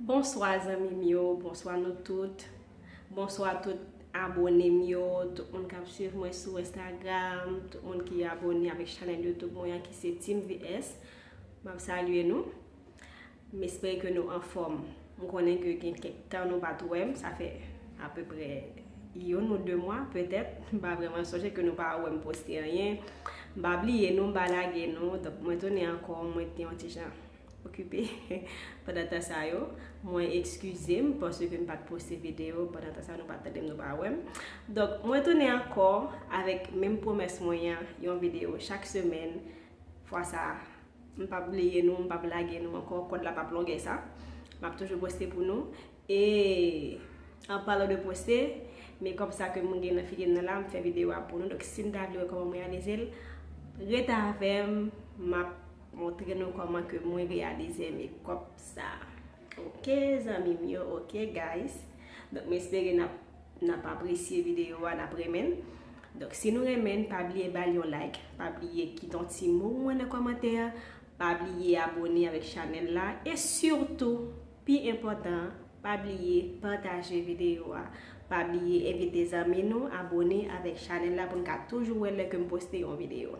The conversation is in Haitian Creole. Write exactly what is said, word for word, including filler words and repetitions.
Bonswa zanmi m yo, bonswa nou tout. Bonswa tout abone m yo, tout moun k ap swiv mwen sou Instagram, tout moun ki abone avèk chanèl YouTube mwen an ki se Team V S. M ap salye nou. M espere ke nou anfòm. M konnen ke gen kèk tan nou pa t wè m, sa fè apeprè youn ou de mwa petèt. M pa vrèman sonje ke nou pa wè m poste anyen. M pa bliye nou, m pa lage nou. Donk mwen tounen ankò, mwen te yon ti jan okipe pandan tan sa yo. Mwen eskize m paske m pa t poste videyo pandan tan sa yo, nou pa t tande m, nou pa wè m. Donk mwen tounen ankò avèk menm pwomès mwen an, yon videyo chak semèn. Fwa sa a, m p ap bliye nou, m p ap lage nou ankò, kòd la p ap longè sa. M ap toujou poste pou nou. E an palan de poste, men kòb sa ke mwen gen nan figi m nan la, m fè videyo a pou nou. Donk si n ta vle wè kòman mwen reyalize l, rete avè m, m ap montre nou kòman ke mwen reyalize men kòb sa. Oke zanmi m yo, oke guys. Donk m espere n ap n ap apresye videyo a, n ap renmen l. Donk si nou renmen l, pa bliye ba l yon like, pa bliye kite yon ti mo nan kòmantè, pa bliye abone avèk chanèl la, e sitou, pi enpòtan an, pa bliye pataje videyo a. Pa bliye envite zanmi nou abone avèk chanèl la pou n ka toujou wè lè ke m poste yon videyo.